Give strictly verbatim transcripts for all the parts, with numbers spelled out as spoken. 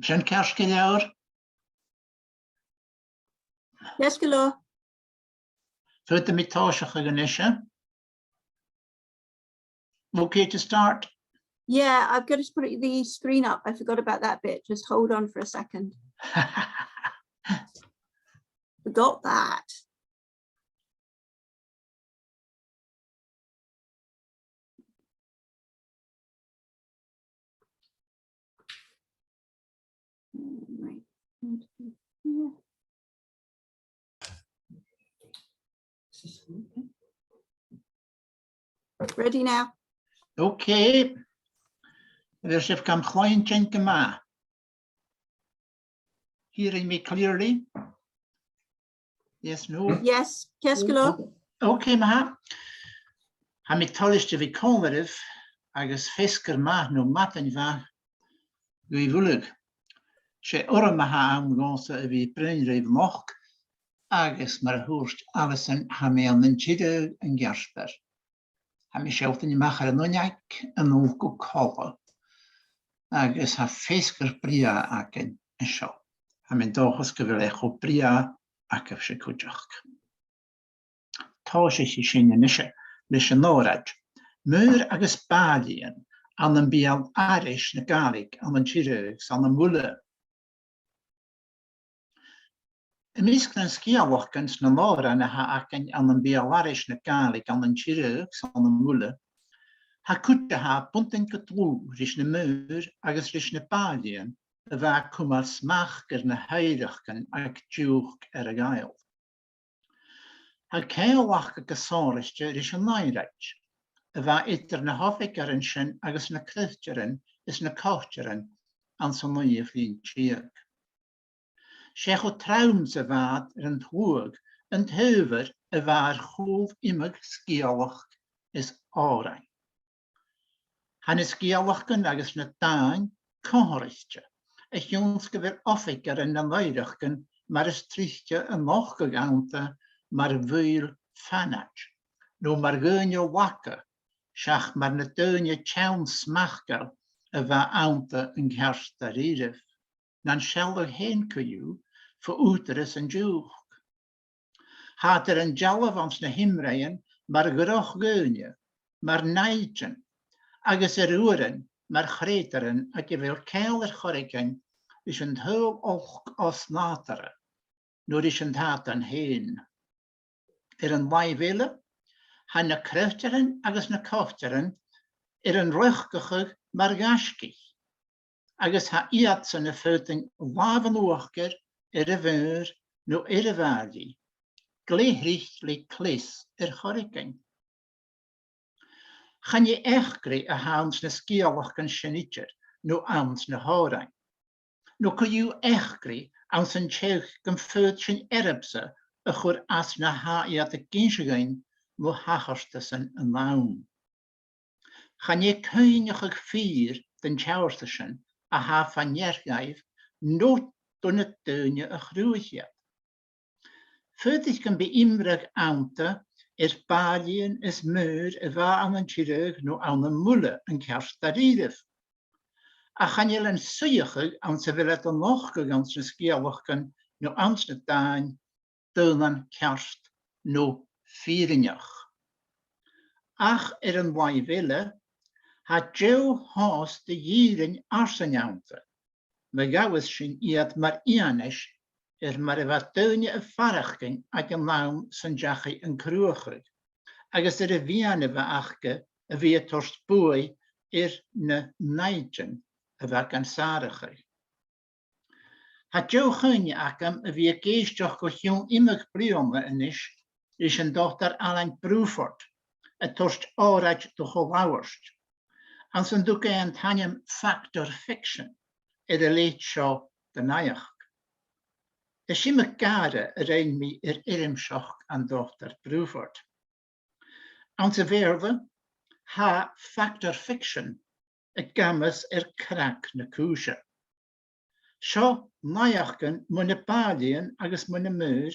Sin ceart gu leòr. Yes, gu leòr. Faodaidh mi tòiseachadh a-nise. Okay to start? Yeah, I've got to put the screen up. I forgot about that bit. Just hold on for a second. Forgot that. Right. Ready now? Okay. Bheir sibh gam chluinntinn gu math. Hearing me clearly? Yes, no? Yes, ceart gu leòr. Okay, ma-thà. Tha mi toilichte a bhith còmhla ribh agus feasgar math no madainn mhath dhuibh uile. 'S e urram a th' ann dhòmhsa a bhith a' bruidhinn ribh a-nochd, agus mar a thuirt Alison, tha mi ann an Tiriodh an Ceartair. Tha mi a' sealltainn a-mach air an uinneig a-null gu cola, agus tha feasgar brèagha againn an seo. Tha mi an dòchas gu bheil e cho brèagha agaibhse cuideachd. Tòisichidh sinn a-nise leis an òraid. Maoir agus bàillidhean ann am beul-aithris na Gàidhlig ann an Tiriodh 's ann am Muile. Am measg nan sgeulachdan 's nan òrain a th' againn ann am beul-aithris na Gàidhlig ann an Tiriodh 's ann am Muile, tha cuid a tha buntainn gu dlùth ris na maoir agus ris na bàillidhean a bha a' cumail smachd air na h-oighreachdan aig Diùc Earra-Ghàidheal. Tha ceangal aca gu sònraichte ris an aimhreit a bha eadar na h-oifigearan sin agus na croitearan is na coitearan anns an naoidheamh linn deug. 'S e cho trom 's a bha iad air an t-sluagh an t-adhbhar a bha air cùl iomadh sgeulachd is òrain. Tha na sgeulachdan agus na dàin comharraichte, a chionn 's gu bheil oifigearan nan oighreachdan mar as trice a' nochdadh annta mar bhuill fanaid, no mar dhaoine laga, seach mar na daoine teann smachdail a bha annta an cearta riamh, nan sealladh fhèin co-dhiù fo ùghdarras an Diùc. Tha iad air an dealbh anns na h-iomraidhean mar dhroch dhaoine, mar nàimhdean, agus air uairean mar chreutairean aig a bheil ceangal air choreigin ris an t-saoghal olc os-nàdarra, no ris an t-Sàtan fhèin. Air an làimh eile, tha na croitearan agus na coitearan air an riochdachadh mar ghaisgich, agus tha iadsan a' faighinn làmh an uachdair air a' mhaor no air a' bhàillidh, glè thric le cleas air choreigin. Chan e eachdraidh a th' anns na sgeulachdan sin idir, no anns na h-òrain, no co-dhiù eachdraidh anns an t-seagh gum faod sinn earbsa a chur às na tha iad ag innse dhuinn mu thachartasan an àm. Chan e cuimhneachadh fìor den t-seòrsa sin a tha fa-near dhaibh no do na daoine a chruthaich iad. Faodaidh gum bi iomradh annta air bàillidhean is maoir a bha ann an Tiriodh no ann am Muile an cearta riamh. Ach chan eil an suidheachadh anns a bheil iad a' nochdadh anns na sgeulachdan no anns na dàin daonnan ceart no fìrinneach. Ach air an làimh eile, tha deagh shàs de dh'fhìrinn airson annta, ma ghabhas sinn iad mar fhianais air mar a bha daoine a' faireachdainn aig an àm san deachaidh an cruthachadh, agus air a' mhiann a bha aca a bhith a' toirt buaidh air na nàimhdean a bha gan sàrachadh. Tha deagh chuimhne agam a bhith ag èisteachd o chionn iomadh bliadhna a-nis ris an Dotair Alan Bruford a' toirt òraid do cho-labhairt, anns an tug e an t-ainm Fact or Fiction air an leithid seo de naidheachd. Is iomadh gàire a rinn mi air eirmseachd an Dotair Bruford. Anns a' Bheurla, tha Fact or Fiction ag amas air cnag na cùise. Seo naidheachdan mu na bàillidhean agus mu na maoir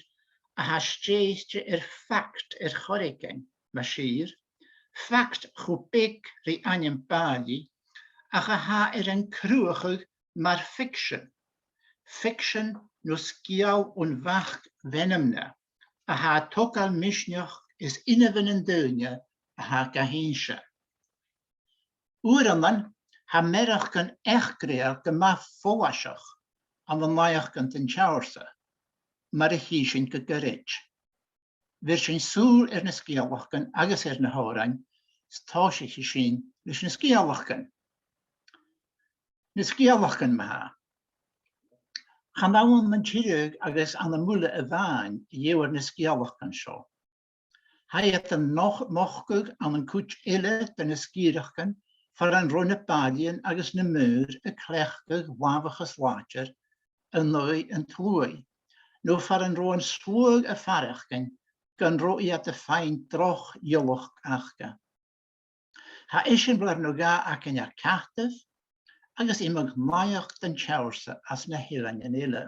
a tha stèidhichte air fact air choreigin, mas fhìor, fact cho beag ri ainm bàillidh, ach a tha air an cruthachadh mar fiction, ficsean no sgeul bhon mhac mheanmna a tha a' togail misneachd is inbhe nan daoine a tha ga h-innse. Uaireannan, tha mearachdan eachdraidheil gu math follaiseach ann an naidheachdan den t-seòrsa, mar a chì sinn gu goirid. Bheir sinn sùil air na sgeulachdan agus air na h-òrain, is tòisichidh sinn leis na sgeulachdan. Na sgeulachdan, ma-thà. Chan ann an Tiriodh agus ann am Muile a-mhàin a gheibhear na sgeulachdan seo. Tha iad a' noch-, nochdadh ann an cuid eile de na sgìreachdan far an robh na bàillidhean agus na maoir a' cleachdadh làmhachas làidir an aghaidh an t-sluaigh, no far an robh an sluagh a' faireachdainn gun robh iad a' faighinn droch ghiullachd aca. Tha eisimpleir no dhà againn air cataibh agus iomadh naidheachd den t-seòrsa anns na h-eileanan eile.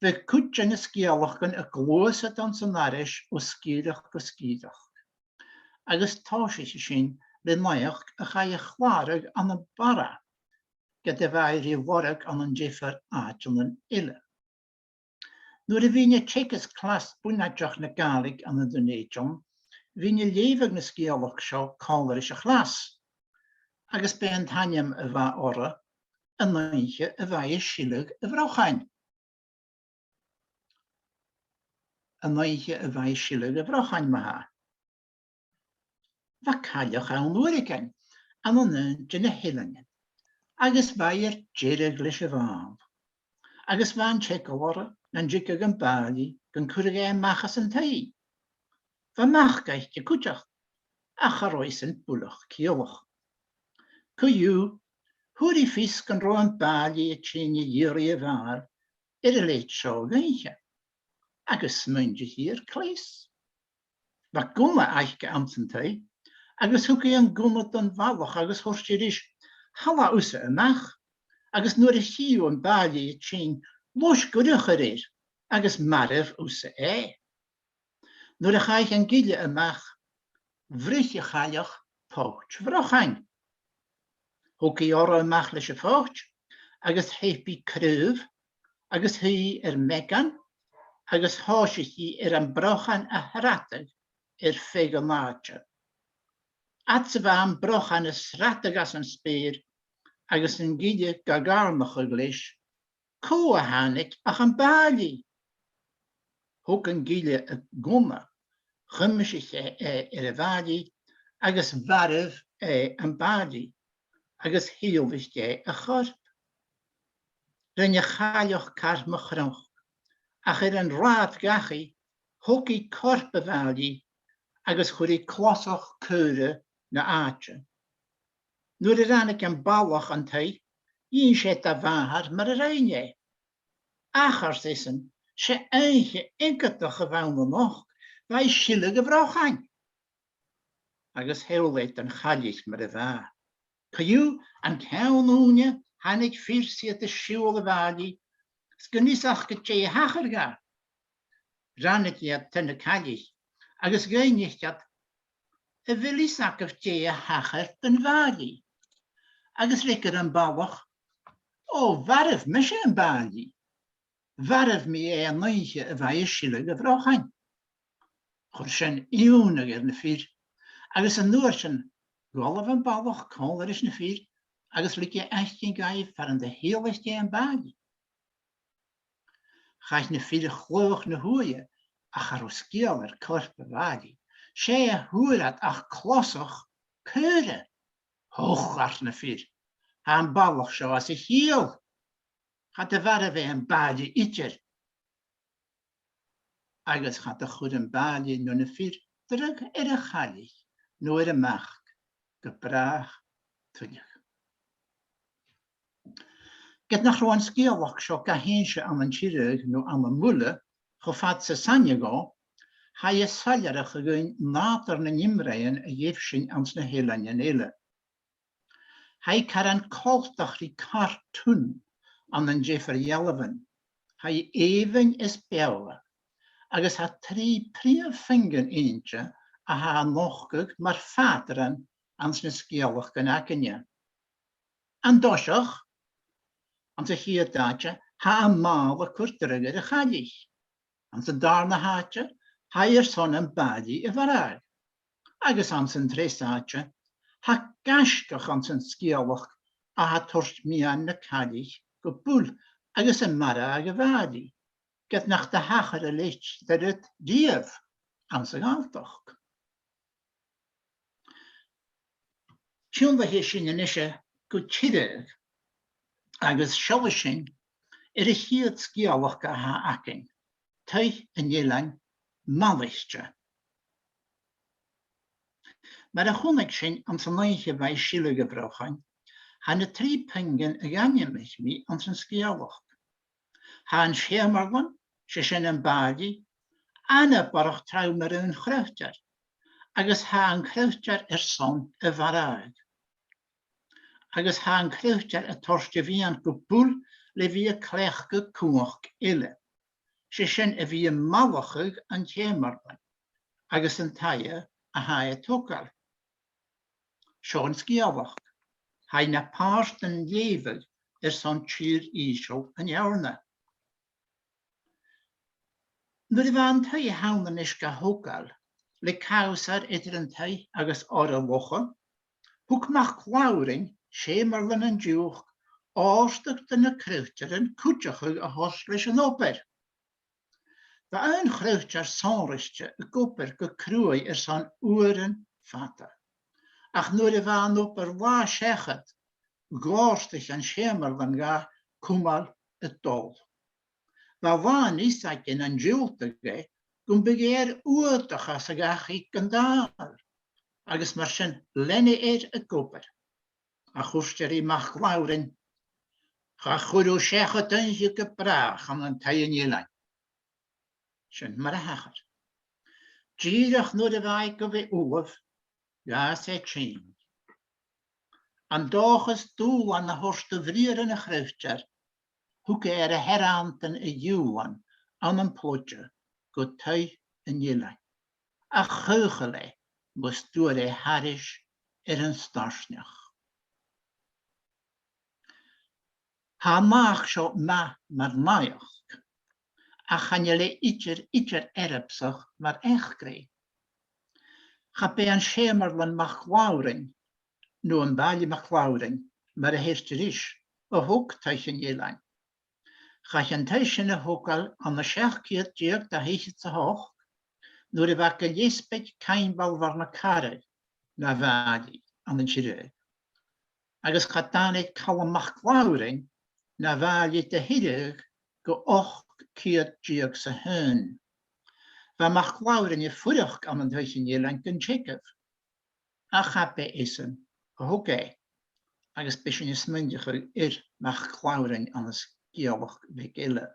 Bidh cuid de na sgeulachdan a' gluasad anns an aithris o sgìreachd gu sgìreachd, agus tòisichidh sinn le naidheachd a chaidh a chlàradh ann am Barra, ged a bha i ri lorg ann an diofar àiteannan eile. Nuair a bhithinn a' teagasg clas bunaiteach na Gàidhlig ann an Dùn Èideann, bhithinn a' leughadh na sgeulachd seo còmhla ris a' chlas, agus b' e an t-ainm a bh' oirre An Oidhche a bha i a' sileadh a' bhrochain. An Oidhche a bha i a' sileadh a' bhrochain, ma-thà. Bha cailleach ann uaireigin, ann an aon de na h-eileanan, agus bha i air deireadh leis a' mhàl. Agus bha an t-eagal oirre nan tigeadh am bàillidh gun cuireadh e a-mach às an taigh. Bha mac aice cuideachd, ach cha robh esan buileach ciallach. Co-dhiù, fhuair i fios gun robh am bàillidh a' tighinn a dh'iarraidh a mhàil air a leithid seo a dh'oidhche, agus smaoinich i air cleas. Bha gunna aice anns an taigh, agus thug i an gunna don bhalach agus thuirt i ris, "Thalla thusa a-mach, agus nuair a chì thu am bàillidh a' tighinn, loisg urchair air, agus marbh thusa e." Nuair a chaidh an gille a-mach, bhruich a' chailleach poit bhrochain. Thug i oirre a-mach leis a' phoit, agus theip i craobh, agus shuidh i air meagan, agus thòisich i air am brochan a shradadh air feadh an àite. Fhad 's a bha am brochan a' sradadh às an speur, agus an gille ga gàirneachadh leis, cò a thàinig ach am bàillidh. Thug an gille a gunna, chuimsich e e air a' bhàillidh, agus mharbh e am bàillidh, agus thiodhlaic e a chorp. Rinn a' chailleach car mu chnoc, ach air an rathad dhachaigh, thog i corp a' bhàillidh, agus chuir i closach caora na àite. Nuair a ràinig am balach an taigh, dh'inns e dha mhàthair mar a rinn e. "Ach," ars esan, "'s e oidhche iongantach a bh' ann a-nochd, bha i a' sileadh a' bhrochain." Agus sheall e don chaillich mar a bha. Co-dhiù, an ceann ùine, thàinig fir 's iad a' siubhal a' bhàillidh, 's gun fhios aca dè a thachair dha. Ràinig iad taigh na caillich, agus dh'fhaighnich iad, "A bheil fhios agaibh dè a thachair don bhàillidh?" Agus fhreagair am balach, "Ò, mharbh mise am bàillidh. Mharbh mi e an oidhche a bha i a' sileadh a' bhrochain." Chuir sin iongnadh air na fir, agus an uair sin, dh'fhalbh am balach còmhla ris na fir, agus leig e fhaicinn dhaibh far an do thiodhlaic e am bàillidh. Chaidh na fir a chladhach na h-uaighe, ach cha robh sgeul air corp a' bhàillidh. 'S e a fhuair iad ach closach caora. "Hoch," ars na fir, "tha am balach seo às a chiall. Cha do mharbh e am bàillidh idir." Agus cha do chuir am bàillidh no na fir dragh air a' chaillich no air a' mhac gu bràth tuilleadh. Ged nach robh an sgeulachd seo ga h-innse ann an Tiriodh no ann am Muile cho fad 's as aithne dhomh, tha e soilleireach dhuinn nàdar nan iomraidhean a gheibh sinn anns na h-eileanan eile. Tha i caran coltach ri cartoon ann an diofar dhealbhan. Tha i èibhinn is beòthail, agus tha trì prìomh phuingean innte a tha a' nochdadh mar phàtran anns na sgeulachdan againne. An toiseach, Anns a' chiad àite, tha am màl a' cur dragh air a' chaillich. Anns an dàrna h-àite, tha i airson am bàillidh a mharbhadh. Agus anns an treas àite, tha gaisgeach anns an sgeulachd a tha a' toirt miann na caillich gu buil agus am marbhadh a' bhàillidh, ged nach do thachair a leithid de rud riamh anns a' Ghàidhealtachd. Tionndaidh sinn a-nise gu Tiriodh, agus seallaidh sinn air a' chiad sgeulachd a th' againn, Taigh an Eilein Malaichte. Mar a chunnaic sinn anns an oidhche a bha i a' sileadh a' bhrochain, tha na trì puingean a dh'ainmich mi anns an sgeulachd. Tha an Seumarlan, 's e sin am bàillidh, anabarrach trom air aon chroitear, agus tha an croitear airson a mharbhadh. Agus tha an croitear a' toirt a mhiann gu buil le bhith a' cleachdadh cumhachd eile. 'S e sin a bhith a' mallachadh an t-seumarlain agus an taigh a tha e a' togail. Seo an sgeulachd. Tha i na pàirt den leughadh airson tìr-ìseal an earrainn. Nuair a bha an taigh a th' ann a-nis ga thogail, le cabhsair eadar an taigh agus Oir a' Locha, thug MacLabhrainn, seumarlan an Diùc, òrdugh do na croitearan cuideachadh a thoirt leis an obair. Bha aon chroitear sònraichte ag obair gu cruaidh airson uairean fada, ach nuair a bha an obair là seachad, dh'òrdaich an seumarlan dha cumail a' dol. Bha làn fhios aige nan diùltadh e gum biodh e air fhuadachas a dhachaigh gun dàil, agus mar sin lean e air ag obair. Ach thuirt e ri MacLabhrainn, "Cha chuir thu seachad oidhche gu bràth ann an Taigh an Eilein." Sin mar a thachair. Dìreach nuair a bha e gu bhith ullamh, dh'fhàs e tinn. An dòchas dùbhlan a thoirt do bhriathran a' chroiteir, thug e air a shearbhantan a ghiùlan ann am plaide gu Taigh an Eilein, ach chaochail e mus d' fhuair e thairis air an starsneach. Tha an naidheachd seo math mar naidheachd, ach chan eil e idir, idir earbsach mar eachdraidh. Cha b' e an seumarlan MacLabhrainn, no am bàillidh MacLabhrainn, mar a theirte ris, a thog Taigh an Eilein. Chaidh an taigh sin a thogail ann an seachd ceud deug dà fhichead 's a h-ochd, nuair a bha Gilleasbaig Caimbeul Bhàrr na Carraigh na bhàillidh ann an Tiriodh. Agus cha tàinig Calum MacLabhrainn na bhàillidh de Thiriodh gu ochd ceud deug 's a h-aon. Bha MacLabhrainn a' fuireach ann an Taigh an Eilein gun teagamh, ach cha b' e esan a thog e, agus bidh sinn a' smaoineachadh air MacLabhrainn ann an sgeulachd bheag eile.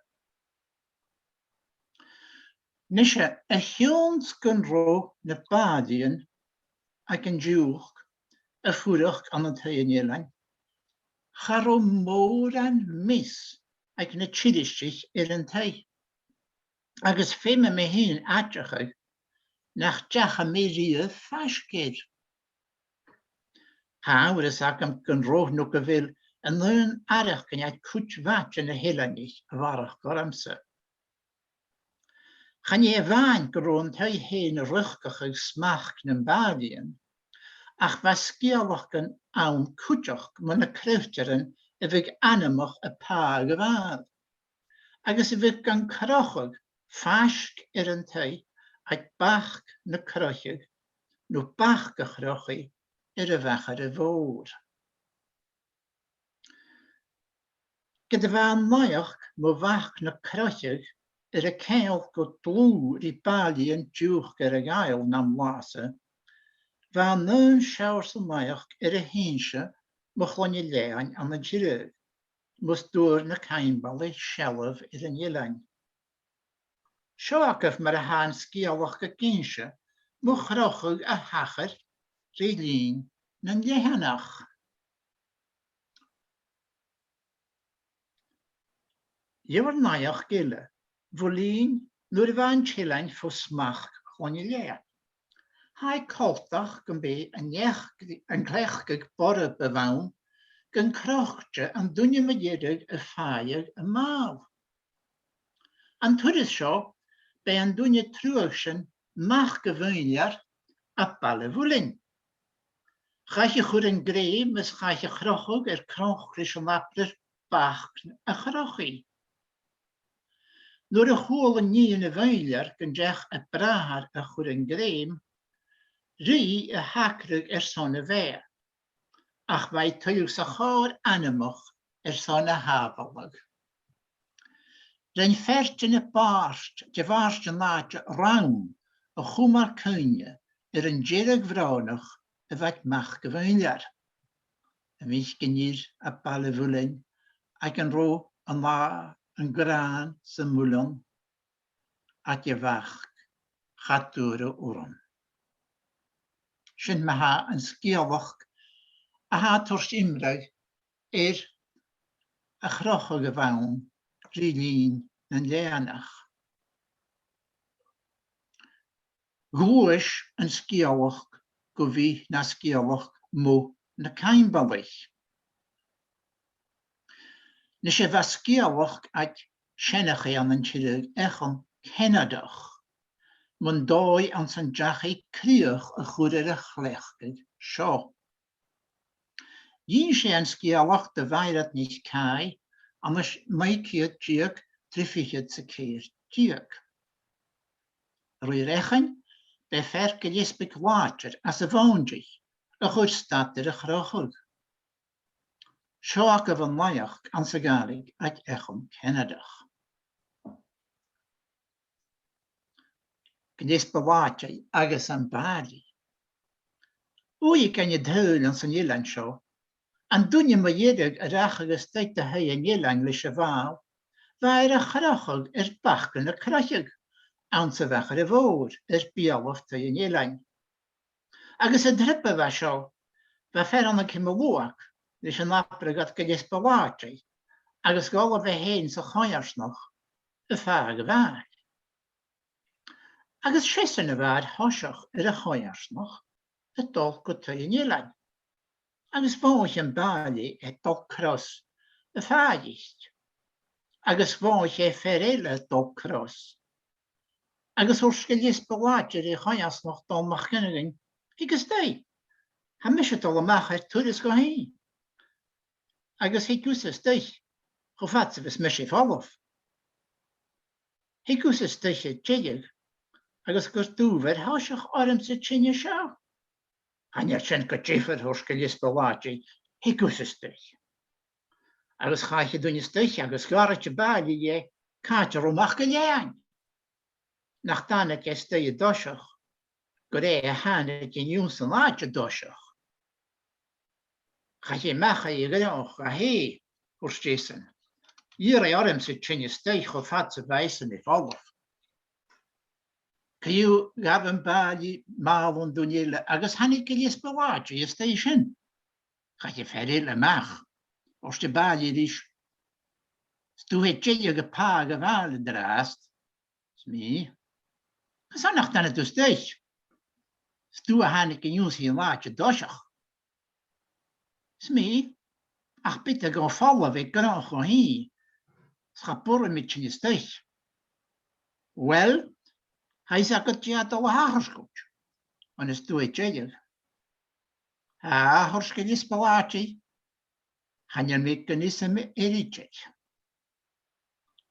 Nise, a chionn 's gun robh na bàillidhean aig an Diùc a' fuireach ann an Taigh an Eilein, cha robh mòran meas aig na Tirisdich air an taigh, agus feumaidh mi fhìn aideachadh nach deachaidh mi riamh faisg air. Tha amharas agam gun robh no gu bheil an aon fhaireachdainn aig cuid mhath de na h-eileanaich a bharrachd ormsa. Chan e a-mhàin gun robh an taigh fhèin a' riochdachadh smachd nam bàillidhean, ach bha sgeulachdan ann cuideachd mu na croitearan a bhiodh anmoch a' pàigheadh a' bhàil, agus a bhiodh gan crochadh faisg air an taigh aig bac na croiche, no bac a' chrochaidh air a' mhachaire mhòr. Ged a bha an naidheachd mu bhac na croiche air a ceangal gu dlùth ri bàillidhean Diùc Earra-Ghàidheal nam bhlàthsa, bha an aon seòrsa naidheachd air a h-innse mu Chloinn 'Illeathain ann an Tiriodh, mus d' fhuair na Caimbeulaich seilbh air an eilean. Seo agaibh mar a tha an sgeulachd ag innse mu chrochadh a thachair ri linn nan leathanach. Leabhar naidheachd eile, bho linn nuair a bha an t-eilean fo smachd Chloinn 'Illeathain. Tha e coltach gum b' e an each-, an cleachdadh borb a bh' ann gun crochte an duine mu dheireadh a phàigheadh a màl. An turas seo, b' e an duine truagh sin mac a' mhuilleir à Baile Mhuilinn. Chaidh a chur an grèim is chaidh a chrochadh air cnoc ris an abrar bachn a chrochaidh. Nuair a chuala nighean a' mhuilleir gun deach a bràthair a chur an grèim, ruith i a thagradh airson a bheatha, ach bha i tuilleadh 's a chòir anmoch airson a shàbhaladh. Rinn fear de na bàird, de bhàird an àite rann a chumail cuimhne air an dearg-bhrònach a bha aig mac a' mhuilleir. Am biodh gun fhir à Baile Mhuilinn aig an robh an latha, an gràn 's am muileann aig a' Bhac, cha d' fhuair e urram. Sin ma-thà an sgeulachd a tha a' toirt iomradh air a' chrochadh a bh' ann ri linn nan lèanach. Dh'fhuair an sgeulachd gu bhith na sgeulachd mu na Caimbeulaich. Nise, bha sgeulachd aig seanchaidhean an Tiriodh Eachainn Ceanadach mun dòigh anns an deachaidh crìoch a chur air a' chleachdadh seo. Dh'inns e an sgeulachd do Mhairead NicAoidh ann an naoi ceud deug trì fichead 's a ceithir deug. A rèir eachainn, b' e fear Gilleasbaig Làidir às a' Mhòintich a chuir stad air a' chrochadh. Seo agaibh an naidheachd anns a' Ghàidhlig aig Eachainn Ceanadach. Gilleasbaig Làidir agus am bàillidh. Uaireigin an t-saoghail anns an eilean seo, an duine mu dheireadh a rachadh a-staigh do thaigh an eilein leis a' mhàl, bha e air a chrochadh air Bac na Croicheadh, anns a' Mhachaire Mhòr, air beulaibh taigh an eilein. Agus an trip a bha seo, bha fear ann an Cille Mhoire leis an abradh aig Gilleasbaig Làidir, agus dh'fhalbh e fhèin 's a choimhearsnach a' fàgail a' bhàillidh. Agus 's esan a bha air thoiseach air a' choimhearsnach a' dol gu taigh an eilein. Agus mhothaich am bàillidh e a' dol cros a' phàigheadh. Agus mhothaich e fear eile a' dol cros. Agus thuirt Gilleasbaig Làidir ri a' choimhearsnach, Dòmhnall MacFhionghain, thig a-staigh. Tha mise a' dol a-mach air turas dhomh fhìn. Agus thig thusa a-staigh cho fad 's a bhios mise a' falbh. Thig thusa a-staigh air deireadh, agus gur tu a bh' air thoiseach ormsa an teine seo. Chan eil sin gu diofar, thuirt Gilleasbaig Làidir, thig thusa a-staigh. Agus chaidh an duine a-staigh agus dh'fhairich am bàillidh dheth càit an robh Mac an Leathain. Nach tàinig e a-staigh an toiseach, gur e a thàinig an-diugh san àite an toiseach. Chaidh e a-mach air a' ghnothach, a hé, thuirt esan. Dh'iarr e ormsa tighinn a-staigh cho fad 's a bha esan air falbh. Co-dhiù, ghabh am bàillidh màl on duine eile agus thàinig Gilleasbaig Làidir a-staigh an sin. Chaidh am fear eile a-mach. Thuirt am bàillidh ris, 's tu a tha air deireadh a' pàigheadh a' bhàillidh an-dràsta. 'S mi. Carson nach tàinig thu a-staigh? 'S tu a thàinig an-diugh san àite an toiseach. 'S mi. Ach bidh tu gam falbh air gnothach dhomh fhìn, 's cha b' urrainn dhomh tighinn a-staigh. Uill, tha fhios agad dè tha dol a thachairt dhut, an 's tu a tha air deireadh? Tha, thuirt Gilleasbaig Làidir, chan eil mi gun fhios agam idir.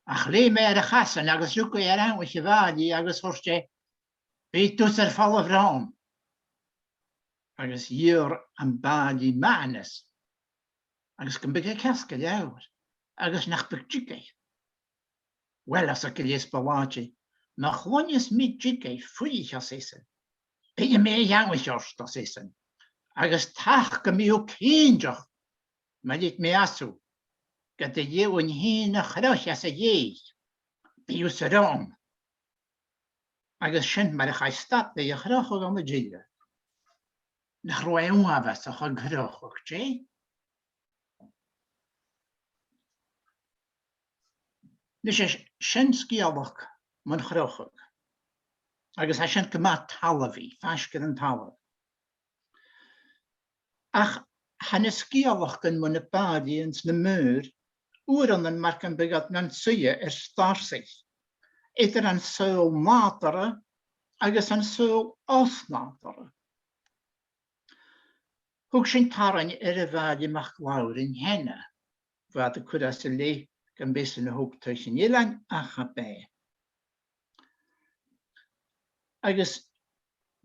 Ach leum e air a chasan agus rug e air anmhaich a' bhàillidh agus thuirt e, bidh tusa air falbh romham. Agus dh'iarr am bàillidh mathanas, agus gum biodh e ceart gu leòr, agus nach biodh diog air. Uill, arsa Gilleasbaig Làidir, ma chluinneas mi diog air, fuirichidh e, ars esan. Bidh mi a' dèanamh ort, ars esan, agus taca gum bi thu cinnteach, ma thig mi às thu, gun do gheibh thu an teine a' chroich às a dhèidh, bidh thusa romham. Agus sin mar a chaidh stad air a' chrochadh ann an Dile. Nach robh e uabhasach, an crochadh, dè? Nise, sin sgeulachd mun chrochadh. Agus tha sin gu math talmhaidh, faisg air an talamh. Ach Tha na sgeulachdan mu na bàillidhean 's na maoir uaireannan mar gum biodh iad nan suidhe air starsaich, eadar an saoghal nàdarra agus an saoghal os-nàdarra. Thug sinn tarraing air a' bhàillidh MacLabhrainn cheana, bha iad a' cur às a leth gum b' esan a thug Taigh an Eilein ach cha b' e. Agus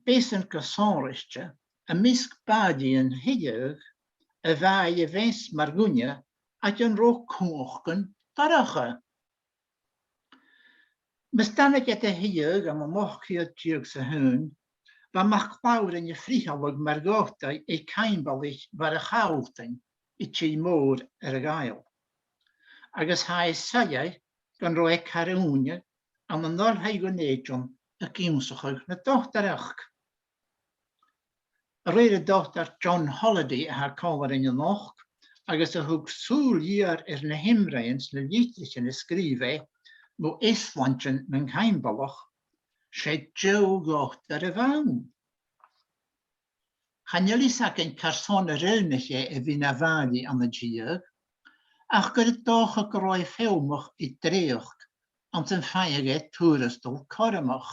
b' esan gu sònraichte, am measg bàillidhean Shlighe, a' bhàillidh a bh' anns mar dhuine aig an robh cumhachdan dorcha. Mus tàinig iad a Shligeach ann an ochd ceud deug 's a h-aon, bha MacLabhrainn a' frithealadh mar dhotair aig Caimbeulaich Mhara Chàirdean, a' tì mòr air a' Ghàidheal. Agus tha e soilleir gun robh e car ùine ann an Oilthigh Dhùn Èideann ag ionnsachadh na dotaireachd. A rèir an Dotair John Holliday a tha còmhla rinn a-nochd, agus a thug sùil gheur air na h-iomraidhean 's na litrichean a sgrìobh e mu euslaintean nan Caimbeulach, 's e deagh dhotair a bh' ann. Chan eil fhios againn carson a roghnaich e a bhith na bhàillidh ann an Sligeach, ach gur e dòcha gun robh e feumach air dreuchd anns am faigheadh e tuarastal cothromach.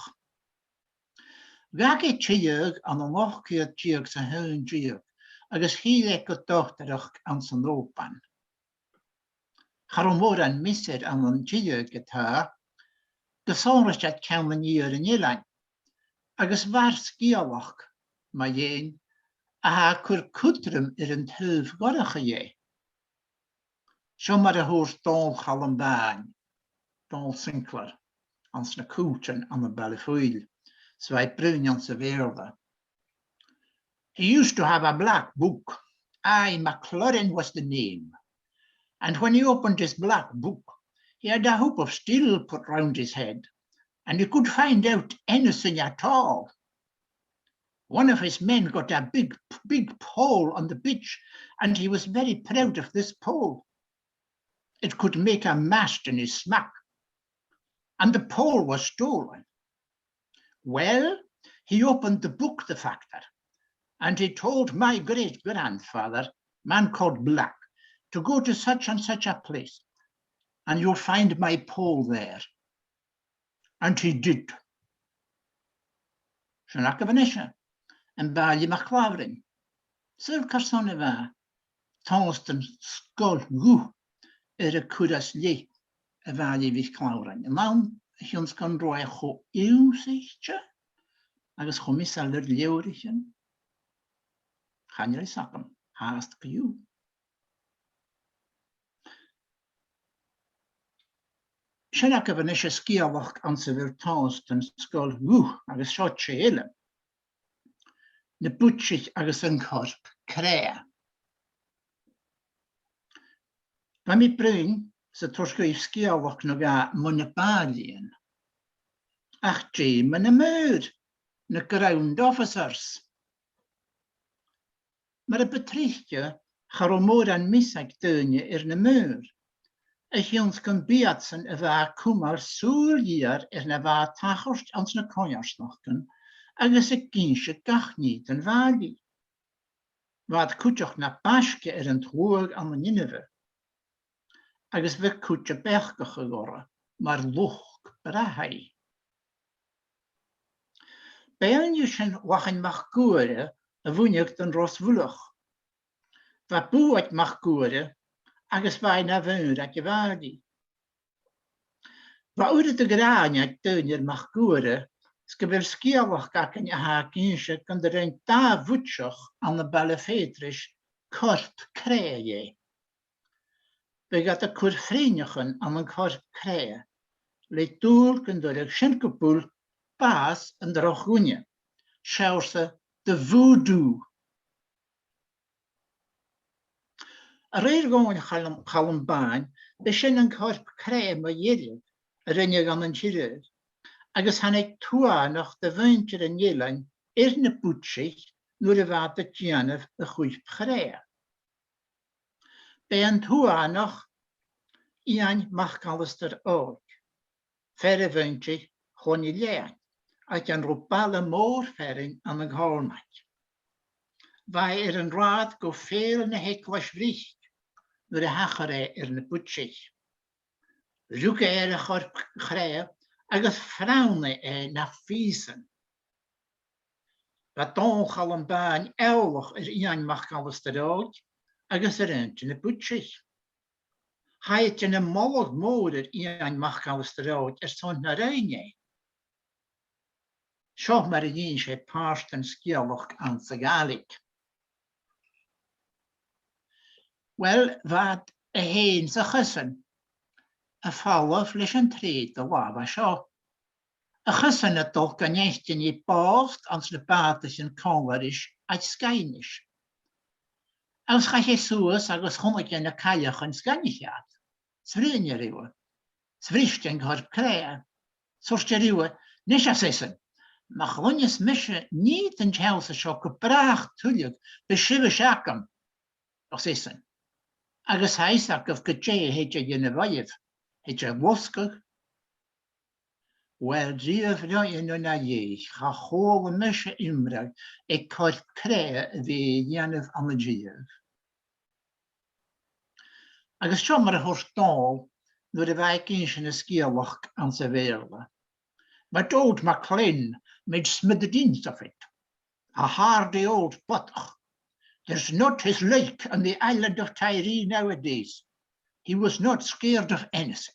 Dh'fhàg e Sligeach ann an ochd ceud deug 's a h-aon deug agus thill e gu dotaireachd anns an Òban. Cha robh mòran measair ann an Sligeach ge-tà, gu sònraichte aig ceann an iar an eilein, agus bha sgeulachd mu dheidhinn a tha a' cur cudrom air an taobh dhorcha dheth. Seo mar a thuirt Dòmhnall Columbane, Dòmhnall Sinclair, anns na Cùitean ann am Baile Phuill, 's bha e a' bruidhinn anns a' Bheurla. He used to have a black book. Aye, MacLaurin was the name. And when he opened his black book, he had a hoop of steel put round his head, and he could find out anything at all. One of his men got a big, big pole on the beach, and he was very proud of this pole. It could make a mast in his smack. And the pole was stolen. Well, he opened the book, the factor, and he told my great-grandfather, man called Black, to go to such and such a place, and you'll find my pole there. And he did. Sin agaibh a-nis e, am Bàillidh MacLabhrainn. Saoil carson a bha Tòmhas den Sgoil Dhubh air a cur às leth a' Bhàillidh MhicLabhrainn. An ann a chionn 's gun robh e cho ionnsaichte agus cho measail air leabhraichean? Chan eil fhios agam, fhathast co-dhiù. Sin agaibh a-nis an sgeulachd anns a bheil Tòmhas den Sgoil Dhubh, agus seo tè eile. Na buidsich agus an corp-crèadha. Bha mi a' bruidhinn 's a' toirt dhuibh sgeulachd no dhà mu na bàillidhean. Ach dè mu na maoir, na ground officers? Mar a bu trice, cha robh mòran meas aig daoine air na maoir, a chionn 's gum b' iadsan a bha a' cumail sùil gheur air na bha a' tachairt anns na coimhearsnachdan agus ag innse gach nì don bhàillidh. Bha iad cuideachd na b' fhaisge air an t-sluagh ann an inbhe, agus bha cuid a' beachdachadh orra mar luchd-brathaidh. B' e an fheadhainn sin Lachann MacGuaire a bhuineadh don Ros Mhuileach. Bha bùth aig MacGuaire agus bha e na mhaor aig a' bhàillidh. Bha uiread de ghràin aig daoine air MacGuaire 's gu bheil sgeulachd againn a tha ag innse gun do rinn dà bhuidseach ann am Baile Pheadrais corp-crèadha dheth. Bhiodh iad a' cur frinneachan ann an corp-crèadha, le dùil gun toireadh sin gu buil bàs an droch dhuine, seòrsa de voodoo. A rèir Dhòmhnaill Chaluim-, Chalumbáin, b' e sin an corp-crèadha mu dheireadh a rinneadh ann an Tiriodh, agus thàinig tuathanach de mhuinntir an eilein air na buidsich nuair a bha iad a' dèanamh a' chuirp-chrèadha. B' e an tuathanach Iain MacAlasdair Òig, fear a mhuinntir Chloinn 'ic Leòdhais, aig an robh baile mòr fearainn ann an Còmhnaig. bha e air an rathad gu fèill na h-eaglais bhric nuair a thachair e air na buidsich. Rug e air a' chorp-chrèadha agus phronn e na phìosan. Bha Dòmhnall Chaluim Bhàin eòlach air Iain MacAlasdair Òig agus air aontadh na buidsich. Chaidh e dhan a' mholadh mòr air Iain MacAlasdair Òig airson na rinn e. Seo mar a dh'inns e pàirt den sgeulachd anns a' Ghàidhlig. Uill, bha iad a' tighinn sa chosan, a' falbh leis an treud an latha seo. A' chosan a' dol gu neitean i bòst anns na bàtaichean còmhla ris aig Sgitheanais. Agus chaidh e suas agus chunnaic e na cailleachan 's dh'aithnich e iad, 's bhruidhinn e riutha, 's bhris e an corp-chrèadha, 's thuirt e riutha, "Nis," ars esan, "ma chluinneas mise nì den t-seòrsa seo gu bràth tuilleadh, bidh sibhse agam," ars esan. "Agus tha fios agaibh gu dè a thèid a dhèanamh oirbh, thèid e a losgadh." Uill, riamh ro fhionn na dhèidh, cha chuala mise iomradh aig corp-chrèadha a bhith a dhèanamh ann an-diugh. Agus seo mar a thuirt Dòmhnall nuair a bha e ag innse na sgeulachd anns a' Bheurla. "But old MacLean made smithereens of it. A hardy old bodach. There's not his like on the island of Tiree nowadays. He was not scared of anything."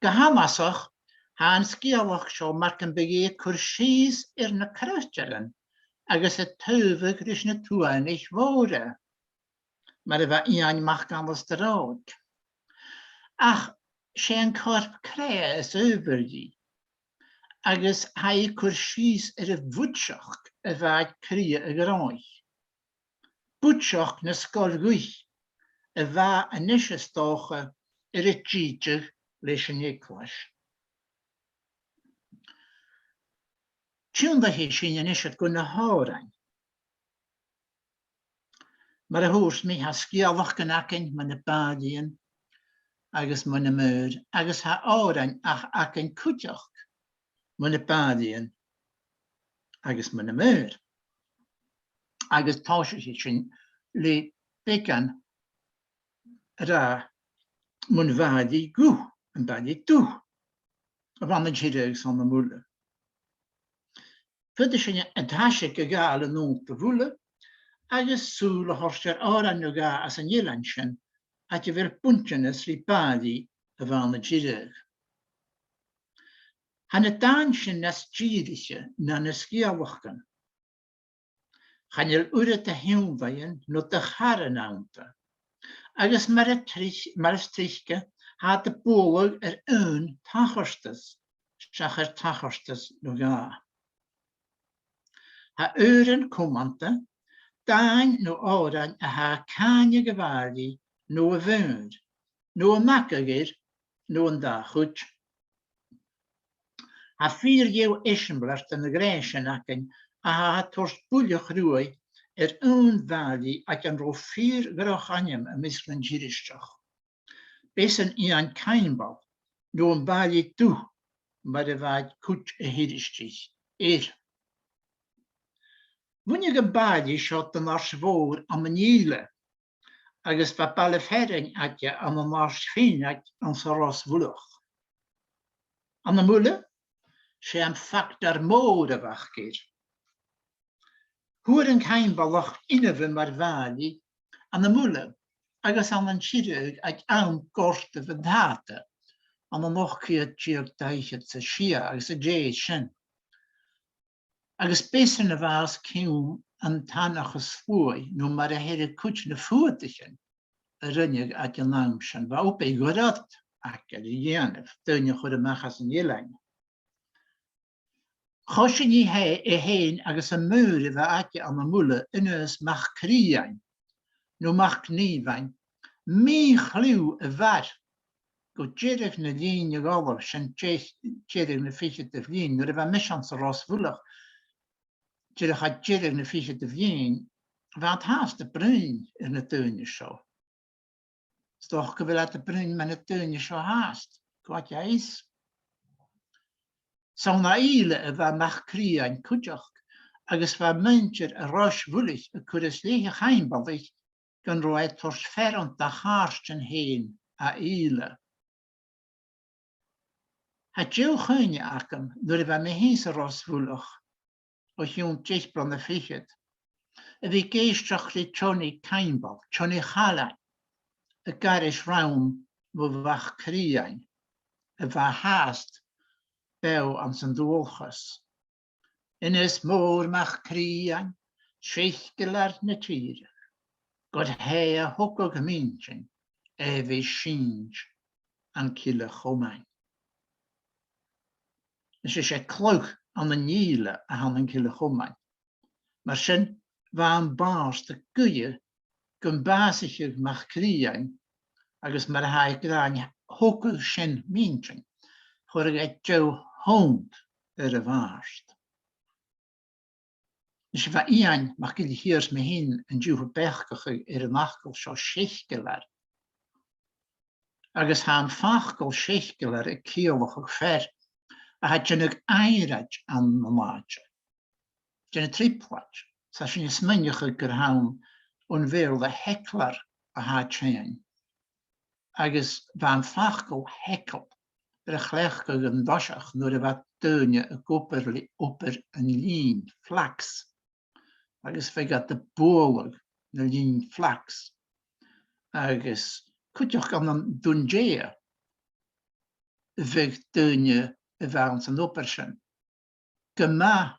Gu h-annasach, tha an sgeulachd seo mar gum biodh i a' cur sìos air na croitearan agus a' taobhadh ris na tuathanaich mhòra, mar a bha Iain MacAlasdair Òig. Ach 's e an corp-chrèadha as adhbhar dhi, agus tha i a' cur sìos air a' bhuidseachd a bha aig cridhe a' ghnothach. Buidseachd na sgoil-dhuibh a bha a-nis, is dòcha, air a dìdeadh leis an eaglais. Tionndaidh sinn a-nis gu na h-òrain. Mar a thuirt mi, tha sgeulachdan againn mu na bàillidhean agus mu na maoir, agus tha òrain ach againn cuideachd mu na bàillidhean agus mu na maoir. Agus tòisichidh sinn le beagan a ràdh mun bhàillidh dhubh, am bàillidh dubh, a bh' ann an Tiriodh 's ann am Muile. Faodaidh sinn an t-aiseag a ghabhail an aonta Mhuile agus sùil a thoirt air òran no dhà às an eilean sin, aig a bheil buntanas ri bàillidh a bh' ann an Tiriodh. Tha na dàin sin nas dìriche na na sgeulachdan. Chan eil uiread de thionndaidhean no de charan annta, agus mar a tric-, mar as trice, tha iad a' bualadh air aon tachartas, seach air tachartas no dhà. Tha òran cumanta, dàin no òrain a tha a' càineadh a' bhàillidh no a' mhaoir, no a' magadh air, no an dà chuid. Tha fìor dheagh eisimpleir den ghnothach sin againn, a tha a' toirt buille chruaidh air aon bhàillidh aig an robh fìor dhroch ainm am measg nan Tiristeach. B' esan Iain Caimbeul, no am Bàillidh Dubh, mar a bha aig cuid a Thiristich air. Bhuineadh am bàillidh seo don Àird Mhòr ann an Ìle, agus bha baile fearainn aige ann an Àird Fhèin aig anns an Ros Mhuileach. Ann am Muile, 's e am factar mòr a bh' aca air. Fhuair an Caimbeulach inbhe mar bhàillidh ann am Muile agus ann an Tiriodh aig àm Gortaibh an t-Sàta, ann an ochd ceud deug dà fhichead 's a sia agus an dèidh sin. Agus b' esan a bha os cionn an t-Seanchas Fuaigh, no mar a theireadh cuid na Fuadaichean a rinneadh aig an àm sin. Bha obair ghoirid aige ri dhèanamh, daoine a chur a-mach às an eilean. Choisinn i fhè-, i fhèin agus am maor a bha aige ann am Muile, Aonghas MacRithein, no MacNìomhain, mì-chliù a mhair gu deireadh na linne a dh'fhalbh, sin de-, deireadh na ficheadamh linn, nuair a bha mise anns an Ros Mhuileach, dìreach à deireadh na ficheadamh linn, bha iad fhathast a' bruidhinn air na daoine seo. 'S dòcha gu bheil iad a' bruidhinn mu na daoine seo fhathast, cò aig tha fhios. 'S ann à Ìle a bha MacRithein cuideachd, agus bha muinntir a' Ros Mhuilich a' cur às leth a' Chaimbeulaich gun robh e a' toirt fearann do chàirdean fhèin à Ìle. Tha deagh chuimhne agam nuair a bha mi fhìn sa Ros Mhuileach o chionn deich bliadhna fichead, a bhith ag èisteachd ri Johnny Caimbeul, Johnny Challainn, ag aithris rann mu Mhac Crithein, a bha fhathast beò anns an dualchas. Aonghas Mòr Mac Crithein, seiclear na tìre, gur e a thogadh m' inntinn, e bhiodh sìnt an Cille Chomainn. Is e, 's e cladh ann an Ìle a th' ann an Cille Chomainn. Mar sin, bha am bàrd a' guidhe gum bàsaicheadh Mac Crithein, agus mar a tha e ag ràdh, thogadh sin m' inntinn, chuireadh e deagh shunnd air a' bhàrd. Is bha Iain MacGilleChiar 's mi fhìn an-diugh a' beachdachadh air an fhacal seo seiclear. Agus tha am facal seiclear a' ciallachadh fear a tha a' dèanamh aimhreit ann an àite. Dèanamh trioblaid. 'S tha sinn a' smaoineachadh gur ann on Bheurla heckler a tha e a' tighinn. Agus bha am facal heckle air a chleachdadh an toiseach nuair a bha daoine ag obair le obair an linn, flax. Agus bhiodh iad a' bualadh na linn flax. Agus cuideachd ann an Dùn Dè bhiodh daoine a bha anns an obair sin gu math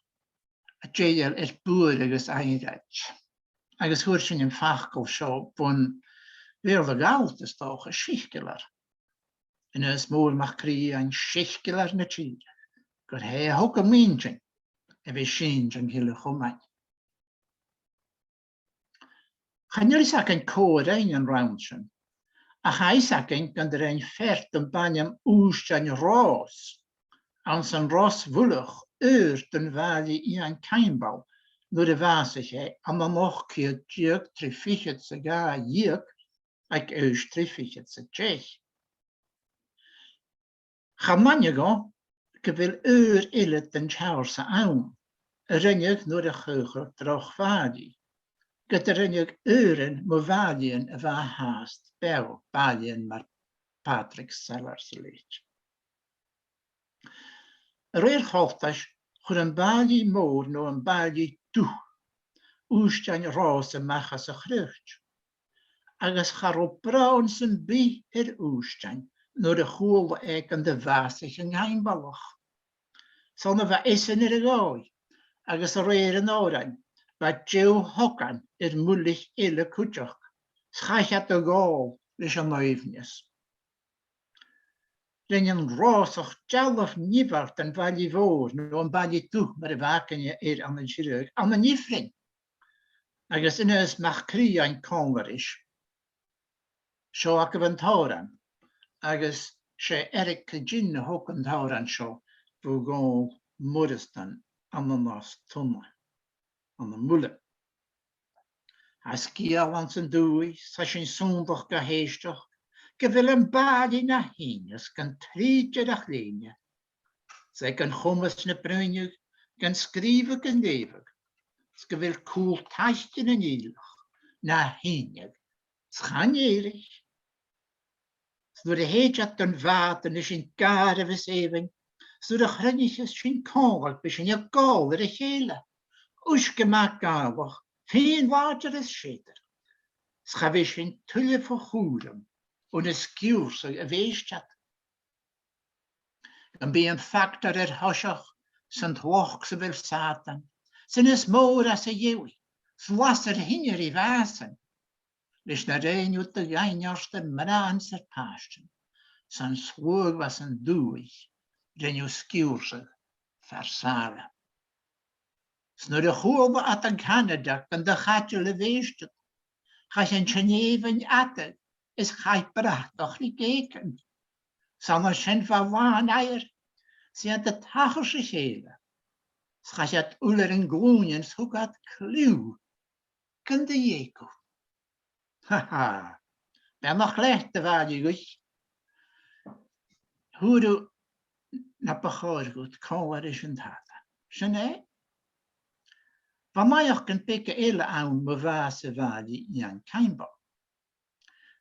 dèidheil air buaireadh agus aimhreit. Agus fhuair sinn am facal seo bhon Bheurla Ghallta, is dòcha, seiclear. Aonghas Mòr Mac Crithein, seiclear na tìre, gur e a thogadh m' inntinn, e bhiodh sìnt an Cille Chomainn. Chan eil fhios againn cò a rinn an rann sin, ach tha fhios againn gun do rinn fear dom b' ainm Ùisdean Ròs, anns an Ros Mhuileach, ùr don bhàillidh Iain Caimbeul, nuair a bhàsaich e ann an ochd ceud deug trì fichead 's a dhà dheug aig aois trì fichead 's a deich. Chan aithne dhomh gu bheil ùir eile den t-seòrsa ann, a rinneadh nuair a chaochail droch bhàillidh, gu do rinneadh ùirean mu bhàillidhean a bha fhathast beò, bàillidhean mar Patrick Sellers a leithid. A rèir choltais, chuir am bàillidh mòr no am bàillidh dubh Ùisdean Ròs a-mach às a' chroit, agus cha robh bròn sam bith air Ùisdean nuair a chuala e gun do bhàsaich an Caimbeulach. 'S ann a bha esan air a dhòigh, agus a rèir an òrain, bha deagh thogan air muilich eile cuideachd, 's chaith iad a dhòl leis an aoibhneas. Rinn an Ròsach dealbh nimheil den bhàillidh mhòr, no am bàillidh dubh mar a bh' againne air ann an Tiriodh, ann an Ifrinn. Agus Aonghas Mac Crithein còmhla ris. Seo agaibh an t-òran, agus 's e Eric Cregeen a thog an t-òran seo bho Dhòmhnall Moireasdan ann an Ros Tonna, ann am Muile. Tha sgeul anns an dùthaich, 's tha sinn sunndach ga h-èisteachd, gu bheil am bàillidh na shìneadh gun trìdearachd lèine, 's e gun chumas na bruidhneadh, gun sgrìobhadh, gun leughadh, 's gu bheil cùl-taice nan Ìleach na shìneadh 's chan èirich. 'S nuair a thèid iad don bhàta, nì sinn gàirdeas èibhinn, 's nuair a chruinnicheas sinn còmhla, bidh sinn ag òl air a chèile, uisge math Gàidhealach, fìon làidir is sèidear, 's cha bhi sinn tuilleadh fo chùram o na sgiùrsaich a bh' èisteachd. Gum bi am factar air thoiseach san t-sloc 's a bheil Sàtan, 's Aonghas Mòr às a dhèidh, 's lasair shìneadh ri bhàsan, leis na rinn thu do dhaingneart am mnathan 's ar pàistean, 's an sluagh a bha san dùthaich, rinn thu sgiùrsadh far sàile. 'S nuair a chuala iad an Canadach gun do chaidil a bhèisteadh, chaidh an t-sneum an fhadadh is chaidh bratach ri geugan. 'S ann an sin bha làn adhar, 's iad a' tachairt ri chèile, 's chaidh iad uile air an glùinean 's thug iad cliù gun do dh'eug thu. Ha, ha. Beannachd leat, a bhàillidh dhuibh. Fhuair thu na bu chòir dhut còmhla ris an t-Sàtan. Sin e. Bha naidheachdan beaga eile ann mu bhàs a' bhàillidh Iain Caimbeul.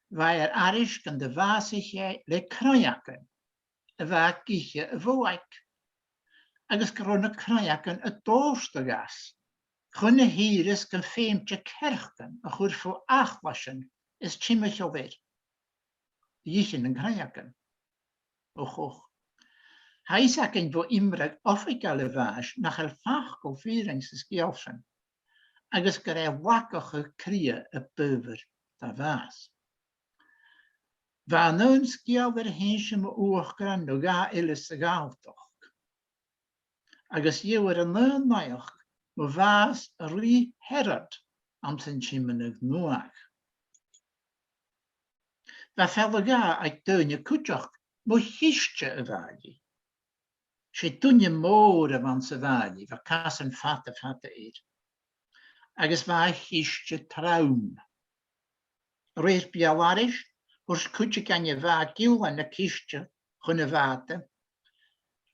Bha e air aithris gun do bhàsaich e le cnàimhean a bha ag ithe a' bhodhaig, agus gun robh na cnàimhean a' dòrtadh às, chun a shìorras gum feumadh e cearcan a chur fo achlaisean is timcheall air. Dh'ith e na cnàimhean. Och, och. Tha fios againn bho iomradh oifigeil a' bhàis nach eil facal fìrinneach sa sgeul sin, agus gur e lagachadh cridhe a b' adhbhar dha bhàs. Bha an aon sgeul air a h-innse mu uachdarain no dhà eile sa Ghalltachd, agus gheibhear an aon naidheachd mu bhàs a' Rìgh Herod anns an Tiomnadh Nuadh. Bha fealla-dhà aig daoine cuideachd mu chiste a' bhàillidh. 'S e duine mòr a bh' anns a' bhàillidh, bha casan fada, fada air. Agus bha a chiste trom. A rèir beul-aithris, thuirt cuideigin a bha a' giùlan na ciste chun a' bhàta,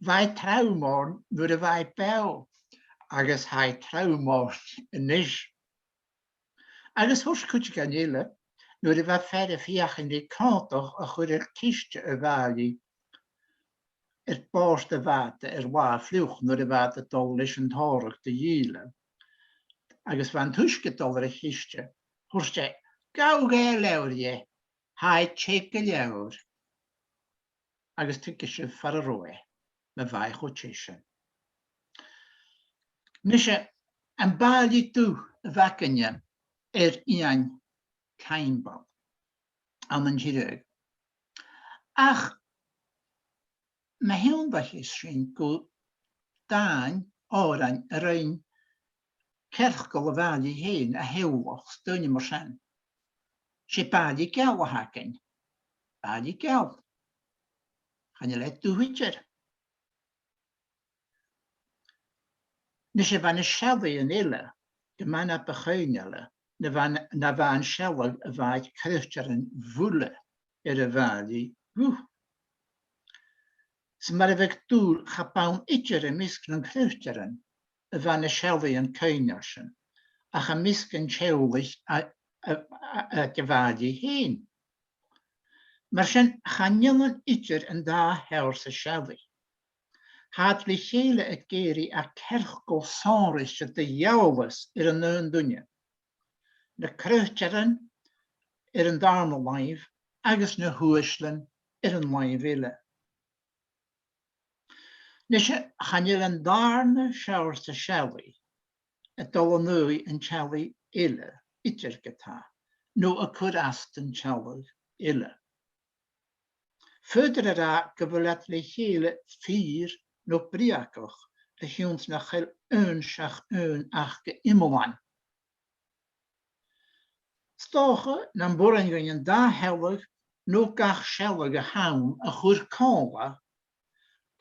bha i trom oirnn nuair a bha i beò, agus tha i trom oirnn a-nis. Agus thuirt cuideigin eile, nuair a bha fear a' feuchainn ri còmhdach a chur air ciste a' bhàillidh air bòrd a' bhàta air latha fliuch nuair a bha iad a' dol leis an tòrradh do dh'Ìle. Agus bha an t-uisge a' dol air a' chiste, thuirt e, "Gabhaibh a leabhar dheth, tha e teth gu leòr." Agus tuigidh sibh far an robh e, ma bha e cho teth sin. Nise, am bàillidh dubh a bh' againne air Iain Caimbeul ann an Tiriodh. Ach ma thionndaicheas sinn gu dàin, òrain a rinn cearcall a' bhàillidh fhèin, a theaghlach, 's daoine mar sin, 's e bàillidh geal a th' againn. Bàillidh geal. Chan eil e dubh idir. Nise, bha na seallaidhean eile gu math na bu choibhneile na bha, na bha an sealladh a bha aig croitearan Mhuile air a' bhàillidh dhubh. 'S mar a bhiodh dùil, cha b' ann idir am measg nan croitearan a bha na seallaidhean coibhneil sin, ach am measg an teaghlaich a, a, a, aig a' bhàillidh fhèin. Mar sin, chan ionann idir an dà sheòrsa seallaidh. Tha iad le chèile ag èirigh à cearcall sònraichte de dh'eòlas air an aon duine. Na croitearan air an dàrna làimh agus na h-uaislean air an làimh eile. Nise, chan eil an dàrna seòrsa seallaidh a' dol an aghaidh an t-seallaidh eile idir ge-tà, no a' cur às don t-sealladh eile. Faodar a ràdh gu bheil iad le chèile fìor no breugach, a chionn 's nach eil aon seach aon aca iomlan. 'S dòcha nam b' urrainn dhuinn an dà shealladh no gach sealladh a th' ann a chur còmhla,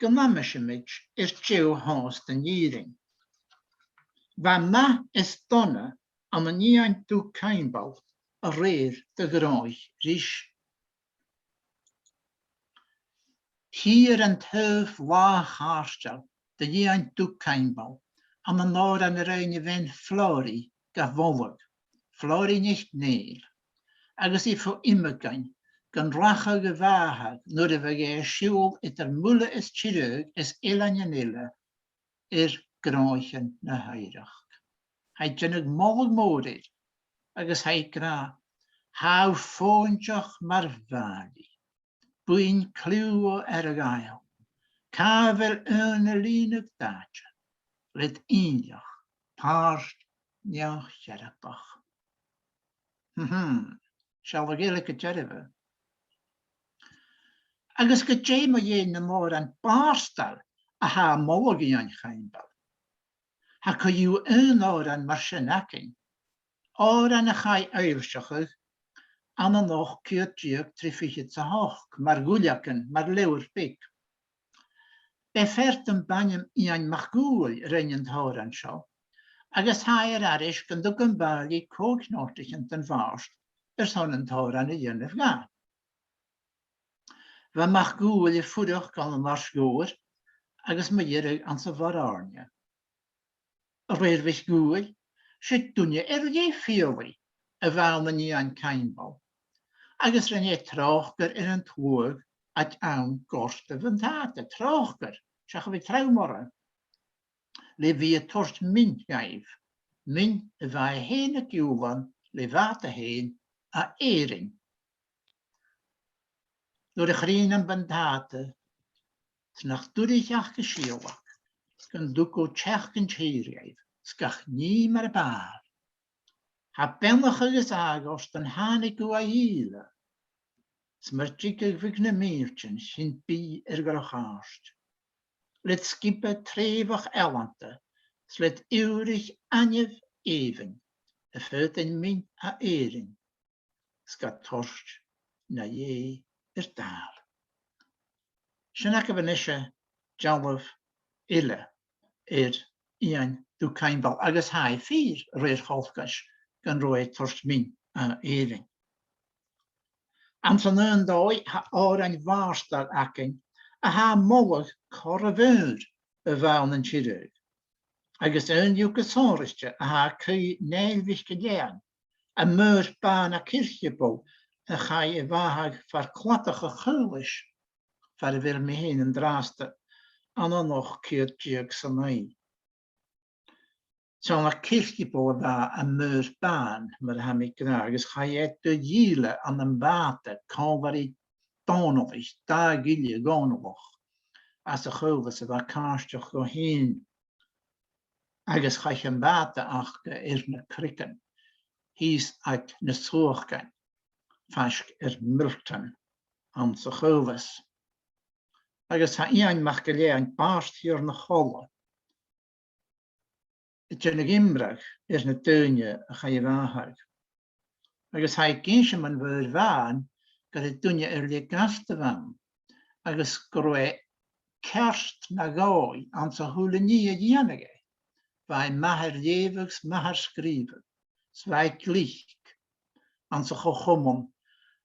gun amaiseamaid air deagh shòlas an fhìrinn. Bha math is dona ann an Iain Dubh Caimbeul a rèir do ghnothach ris. Thiar an taobh là chàirdeil do dh'Iain Dubh Caimbeul ann an òran a rinn a bhean Flòraidh ga mholadh, Flòraidh NicNèill, agus i fo iomagain gun rachadh a bhàthadh nuair a bhiodh e a' siubhal eadar Muile is Tiriodh is eileanan eile air gnothaichean na h-oighreachd. Tha i a' dèanamh moladh mòr air, agus tha i ag ràdh, "Tha thu fònaideach mar bhàillidh. Buin cliù air a' Ghàidheal. Càit a bheil aon a lìonadh d' àite, led ìneach pàirt neo-chearrbach." Mhm. Sealladh eile gu dearbh. Agus gu dè mu dheidhinn nan òran bàrdail a tha a' moladh Iain Chaimbeul? Tha co-dhiù aon òran mar sin againn. Òran a chaidh fhoillseachadh ann an ochd ceud deug trì fichead 's a h-ochd, mar dhuilleagan, mar leabhar beag. B' e fear dom b' ainm Iain MacDhùghaill a rinn an t-òran seo, agus tha e air aithris gun tug am bàillidh còig notaichean don bhàrd airson an t-òran a dhèanamh dha. Bha MacDhùghaill a' fuireach ann an Àird Ghobhar agus mu dheireadh anns a' Mhòr-Àirne. A rèir MhicDhùghaill, 'S e duine air leth fialaidh a bh' ann an Iain Caimbeul, agus rinn e tròcair air an t-sluagh aig àm gorta bhuntàta, tròcair, seach a bhith trom orra, le bhith a' toirt min dhaibh, min a bha e fhèin a' giùlan le bhàta fhèin à Èirinn. Nuair a chruidhinn am buntàta, 's nach duirich ach gu sìolach, 's gun tug thu teachd an tèid dhaibh, 's gach nì mar a b' àbhaist. Tha beannachadh is àdhar 's gun thàinig thu à Ìle, 's mur tigeadh bhig na mìltean sin bidh air gach àird. Led sgioba treubhach ealanta, 's led iùraich ainneamh èibhinn, a' faighinn min à Èirinn, 's ga toirt na dhèidh air dàil. Sin agaibh a-nise dealbh eile air Iain Dùg Caimbeul, agus tha e fìor, a rèir choltais, gun robh e a' toirt min à Èirinn. Anns an aon dòigh, tha òrain bhàrdachd againn a tha a' moladh cor a' mhaoir a bh' ann an Tiriodh, agus aon dhiubh gu sònraichte a tha a' cur Nèill MhicIllEathain, am maor bàn à Circeabal a chaidh a bhàthadh far cladach a' Chaolais, far a bheil mi fhìn an-dràsta, ann an ochd ceud deug 's a naoi. 'S ann à Circeabal a bha am maor bàn, mar a tha mi ag ràdh, agus chaidh e do dh'Ìle ann am bàta còmhla ri Dòmhnallaich, dà ghille Dhòmhnallach, às a' Chaolas a bha càirdeach dhomh fhìn. Agus chaidh am bàta aca air na creagan, shìos aig na Suacain, faisg air Milton anns a' Chaolas. Agus tha Iain MacIllEathain, bàrd Thighearna Cholla, a' dèanamh iomradh air na daoine a chaidh a bhàthadh. Agus tha e ag innse mun mhaor bhàn gur e duine air leth gasta a bh' ann, agus gun robh e ceart na dhòigh anns a h-uile nì a dhèanadh e. Bha e math air leughadh 's math air sgrìobhadh, 's bha e glic anns a' cho-chomann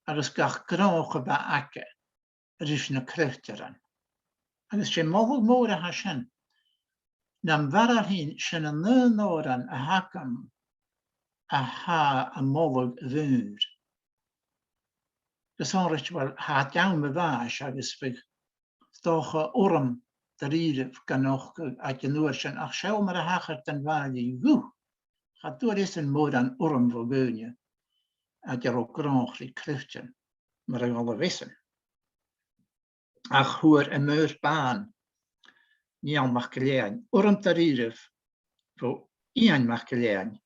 agus gach gnothach a bha aige ris na croitearan. Agus 's e moladh mòr a tha sin. Nam bheachd-sa fhèin, sin an aon òran a th' agam a tha a' moladh a' mhaoir. Gu sònraichte, uill, tha e àm a' bhàis agus bhiodh 's dòcha urram dha-rìribh gan nochdadh aig an uair sin, ach seall mar a thachair don bhàillidh dhubh. Cha d' fhuair esan mòran urraim bho dhaoine aig an robh gnothach ri croitearan mar a dh'fhalbh esan. Ach fhuair am maor bàn, Niall MacIllEathain, urram dha-rìribh bho Iain MacIllEathain,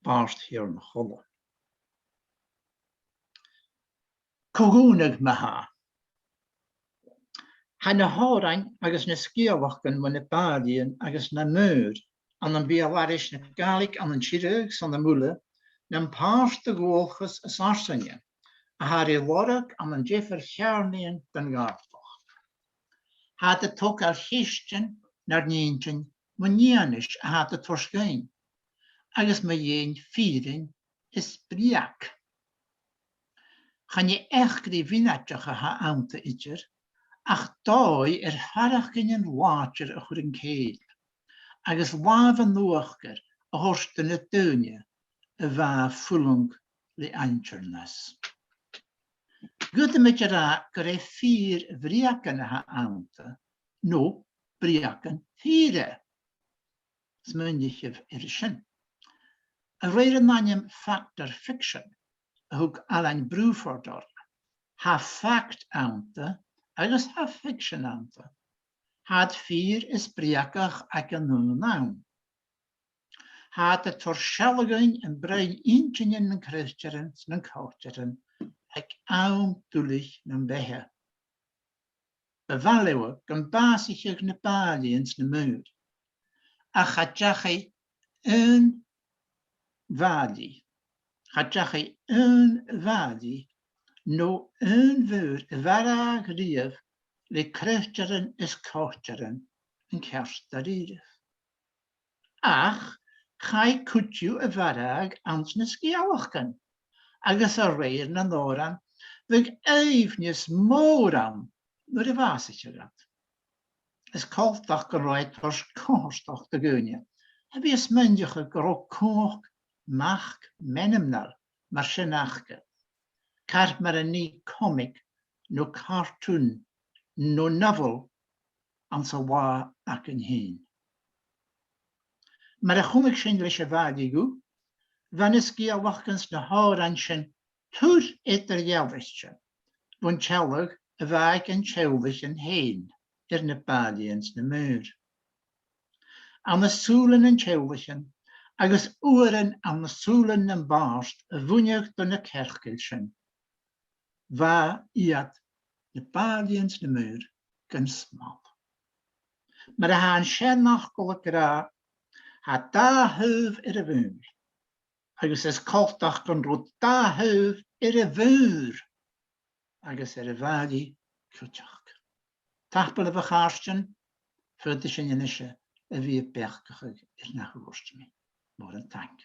bàrd Thighearna Cholla. Co-dhùnadh ma-thà. Tha na h-òrain agus na sgeulachdan mu na bàillidhean agus na maoir ann am beul-aithris na Gàidhlig ann an Tiriodh 's ann am Muile nam pàirt de dhualchas is fharsaingeachd a tha ri lorg ann an diofar cheàrnaidhean den Ghàidhealtachd. Tha iad a' togail cheistean nar n-inntinn mun fhianais a tha iad a' toirt dhuinn, agus mu dheidhinn fìrinn is breug. Chan e eachdraidh mhionaideach a th' annta idir, ach dòigh air faireachdainn an làidir a chur an cèill, agus làmh an uachdair a thoirt do na daoine a bha a' fulang le aimtirean. Dh'fhaodamaid a ràdh gur e fìor bhreugan a th' annta, no breugan fìor. Smaoinichibh air sin. A rèir an ainm fact or fiction a thug Alan Bruford orra, tha fact annta agus tha fiction annta. Tha iad fìor is breugach aig an aon àm. Tha iad a' toirt sealladh dhuinn am broinn inntinn nan croitearan 's nan coitearan aig àm duilich nam beatha. Bu mhath leotha gum bàsaicheadh na bàillidhean 's na maoir. Ach cha deachaidh aon bhàillidh, cha deachaidh aon bhàillidh no aon mhaor a mharbhadh riamh le croitearan is coitearan an ceart dha-rìribh. Ach chaidh cuid dhiubh a mharbhadh anns na sgeulachdan, agus a rèir nan òran, bhiodh aoibhneas mòr ann nuair a bhàsaicheadh iad. Is coltach gun robh e a' toirt comhartachd do dhaoine a bhith a' smaoineachadh gun robh cumhachd mac meanmnar mar sin aca, car mar a nì comic no cartoon no novel anns an là againn fhìn. Mar a chunnaic sinn leis a' bhàillidh, bha na sgeulachdan sna h-òrain sin tur eadar-dhealaichte bhon teaghlach a bha aig an teaghlaichean fhèin air na bàillidhean sna mùir. Ann an sùilean an teaghlaichean agus uaireannan ann an sùilean nam bàird a bhuineadh do na cearcaill sin, bha iad, na bàillidhean sna mùir, gun smal. Mar a tha an seanfhacal ag ràdh, tha dà thaobh air a' mhùr, agus is coltach gun robh dà thaobh air a' mhùr agus air a' bhàillidh cuideachd. Tapadh leibh, a chàirdean, faodaidh sinn a-nise a bhith a' beachdachadh air na thuirt mi. Mòran taing.